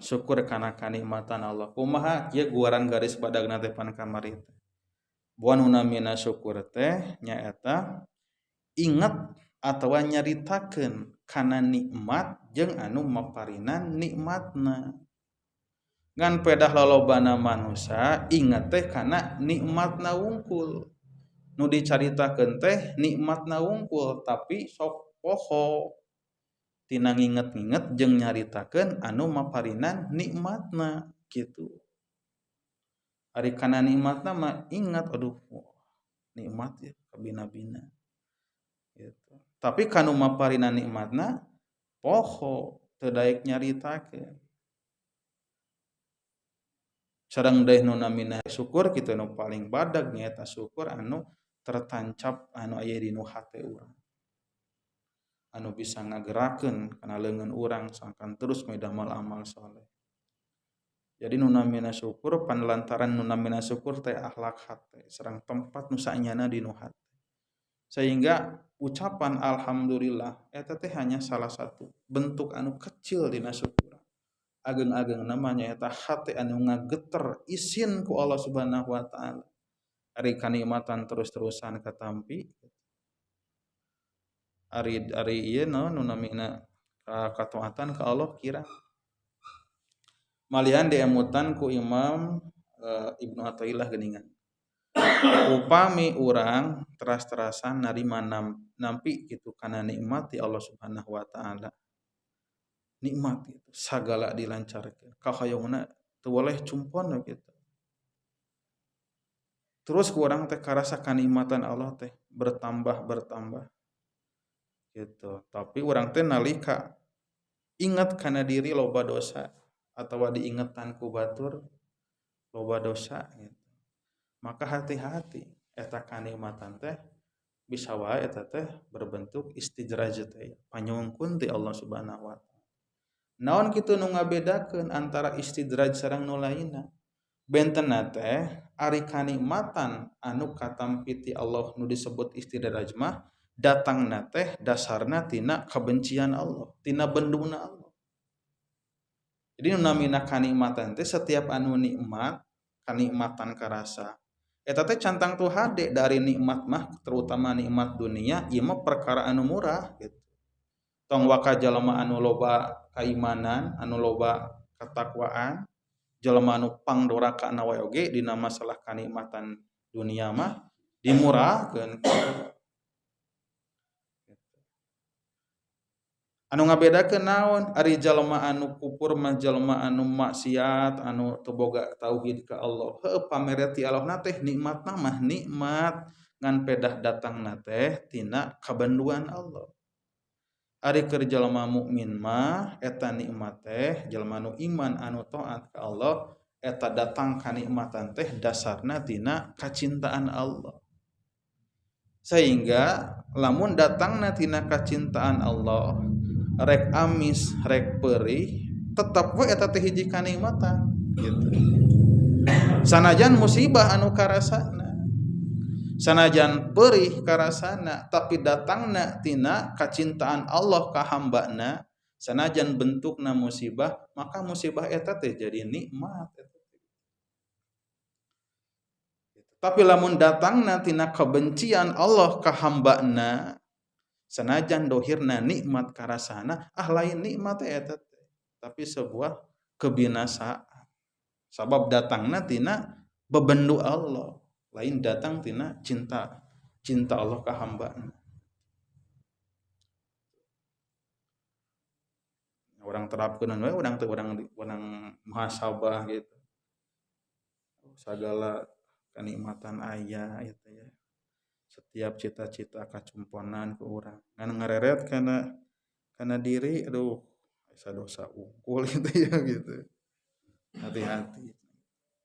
Syukur kana kanikmatan Allah. Kumaha ieu guaran garis badagna teh pan kamari teh. Bahwa nu namina syukur teh nyaeta inget atawa nyaritakeun kana nikmat jeung anu maparinan nikmatna. Ngan pedah lolobana manusia inget teh kana nikmatna wungkul. Nu dicaritakeun teh nikmatna wungkul tapi sok poho tina nginget-nginget jeung nyaritakeun anu maparinan nikmatna kitu. Ari kana nikmatna mah ingat aduh nikmat ya kabina-bina gitu. Tapi kanu maparinan nikmatna poho teu daek nyaritakeun. Sareng deui nu namina syukur kitu nu paling badag nyaeta syukur anu tertancap anu aya di nu hate urang. Anu bisa ngagerakeun kana leungeun urang sangkan terus midamal amal soleh. Jadi nu namina syukur panlantaran nu namina syukur teh akhlak hate sareng tempat nu saenyana di nu hate. Sehingga ucapan alhamdulillah eta teh hanya salah satu bentuk anu kecil dina syukur. Ageng-ageng namanya eta hate anu ngageter isin ku Allah Subhanahu wa taala. Ari kanikmatan terus-terusan katampi. Ari ari ieu naon nu namina kataatan ka Allah kira. Malihan diemutan ku Imam Ibnu Athaillah geuningan. Upami urang teras-terasan narima nampi kitu kana nikmat ti Allah Subhanahu wa taala. Nikmat itu sagala dilancarkeun. Kahoyongna teu boleh cumpon gitu. Terus ku urang teh karasa kanikmatan Allah teh bertambah bertambah. Gitu. Tapi urang teh nalika ingat kana diri loba dosa atawa diingetan ku batur loba dosa gitu. Maka hati-hati eta kanikmatan teh bisa wae eta teh berbentuk istidraj teh panyungkun ti Allah Subhanahu wa taala. Naon kitu nu ngabedakeun antara istidraj sareng nu lainna? Bentenna teh ari kanikmatan anu katampi ti Allah nu disebut istidraj mah datangna teh dasarna tina kebencian Allah, tina benduna Allah. Jadi nu namina kanikmatan teh setiap anu nikmat, kanikmatan karasa. Eta teh cantang tuh hade dari nikmat mah terutama nikmat dunia ieu mah perkara anu murah gitu. Tong waka jalma anu loba kaimanan, anu loba ketakwaan, jalma anu pangdoraka na wae oge dina masalah kanikmatan dunia mah dimurahkeun. Anu ngabedakeun naon ari jalma anu kufur mah jalma anu maksiat anu teu boga tauhid ka Allah. Heueuh pamere ti Allah na teh nikmatna mah nikmat ngan pedah datangna teh tina kabanduan Allah. Ari keur jalma mukmin mah eta nikmat teh jalma anu iman anu taat ka Allah eta datang kanikmatan teh dasarna tina kacintaan Allah. Sehingga lamun datangna tina kacintaan Allah rek amis rek perih tetap we eta teh hiji kanikmatan gitu. Sanajan musibah anu karasana, sanajan perih karasana, tapi datangna tina kacintaan Allah ka hambana, sanajan bentukna musibah, maka musibah eta teh jadi nikmat. Tapi lamun datangna tina kebencian Allah ka hambana, sanajan dohirna nikmat karasana, ah lain nikmat eta teh, tapi sebuah kebinasaan. Sabab datangna tina bebendu Allah, lain datang tina cinta, cinta Allah ka hambana. Orang terapkeun we, urang teh urang muhasabah gitu. Sagala kenikmatan aya gitu ya. Setiap cita-cita kacumponan ke urang. Ngan ngareret kana diri, aduh, asa dosa unggul gitu ya gitu. Hati-hati.